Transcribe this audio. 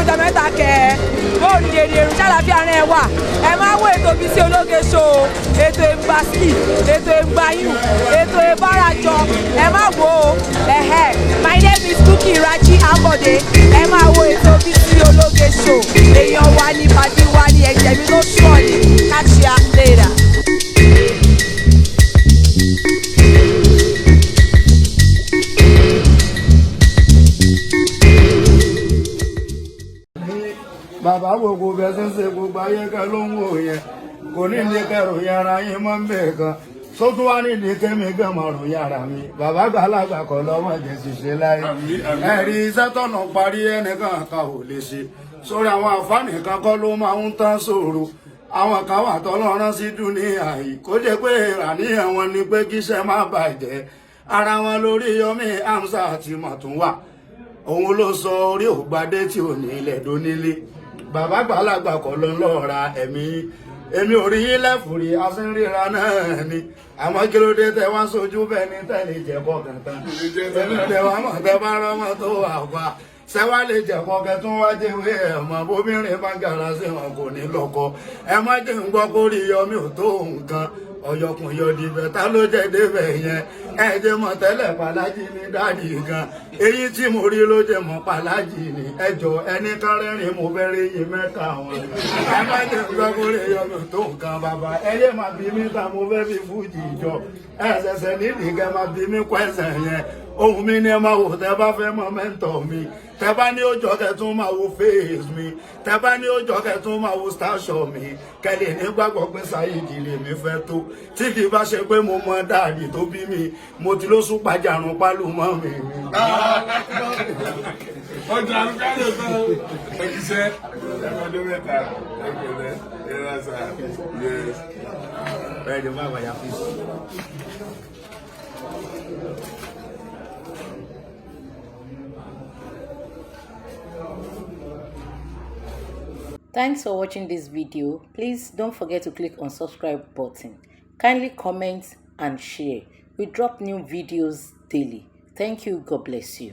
Ọkọjọ mẹ́ta kẹ bóòlù èrè èrò ṣàlàfíà rẹ wà. Ẹ máa wo ètò Bísí Ológe Show, ètò ìgbàsí, ètò ìgbàyùn, ètò ìbárajọ. Ẹ má wo o. Ẹhẹ, my name is Bukky Raji Ambode. Ẹ máa wo ètò Bísí Ológe Show. Èèyàn wa ní pàdé wa ní ẹ̀jẹ̀ mi tó sọ̀ ní. Catch ya later. Bàbá, gbogbo bẹ́ẹ̀ ṣe ń ṣe, gbogbo ayé kẹ ló ń wò yẹn. Kò ní ní kẹrò yàrá yín mọ́ ń bẹ̀ kan sótún wá ní ní kémi gan mọ̀ rò yàrá mi. Bàbá gbàlagbà kọ́ lọ́mọ jẹ́ ṣiṣẹ́ láyé. Ẹ̀rí iṣẹ́ tọ̀nà parí, ẹnìkan kan ò lè ṣe sórí àwọn àǹfààní kan kọ́ ló máa ń tán sòrò. Àwọn kan wà tọ́lọ́rán sí dúníyà yìí, kó jẹ́ pé àníyàn wọn ni pé kíṣẹ́ má bàjẹ́. Ara wọn lórí Yomi Amsa àti Mọ̀tún wà. Òun ló sọ orí ògbadé tí ò ní ilẹ̀ dónílé. Bàbá gbàlagbà kọ́ ló ń lọ ra ẹ̀mí. Èmi ò rí yín lẹ́fùrí, asínríra náà ni. Àmọ́ kí ló dé tẹ wá sójú bẹ́ẹ̀ ní tẹ́lẹ̀ jẹ́kọ̀ kankan? Èmi ò dẹ̀ wá mọ̀ tẹ bá rọ́mọ tó wà pa sẹ́wá lè jẹ̀kọ́ kẹtún wá jẹ́wé ẹ̀ mọ́. Bóbìnrin bá gara sí wọn kò ní lọ́kọ. Ẹ má jẹ́ ń gbọ́ kó rí Yọmí ò tó nǹkan. Ọ̀yọ̀kùn yọ̀dì bẹ̀tà ló jẹ́ débẹ̀ yẹn. Ẹ jẹ́ mọ̀ tẹ́lẹ̀ pàlájì ní daddy gan. Èyí tí mo rí ló jẹ́ mọ̀ pàlájì ní ẹjọ́ ẹni kárẹ́rìn. Mo fẹ́ rí yín mẹ́ta wọn. Ẹ má jẹ́ ń gbọ́ kó rí Yọmí ò tó nǹkan. Bàbá, ẹ yé máa bí mi ta mo fẹ́ fi fújì jọ. Ẹ ṣẹ̀ṣẹ̀ nídìí kẹ́ máa bí mi kwẹ́sẹ̀ yẹn. Ohun mi ni ẹ máa wò tẹ́ bá fẹ́ mọ mentor mi. Tẹ́ bá ní ó jọ, kẹ́ tún máa wo face mi. Tẹ́ bá ní ó jọ, kẹ́ tún máa wo station mi. Kẹ́lẹ̀ nígbàgbọ́ pé Saheed lèmi fẹ́ tó. Tí kì í bá ṣe pé mo mọ daddy tó bí mi, mo ti ló sún pàjárùn pálù mọ́ mi. Ọjà àrùkárò tán ẹkíṣẹ́ ẹmọdé mẹ́ta ẹgbẹ̀rẹ̀ ẹ̀rọ yes. Bẹ́ẹ̀ ni má wáyà fún. Thanks for watching this video. Please don't forget to click on subscribe button. Kindly comment and share. We drop new videos daily. Thank you. God bless you.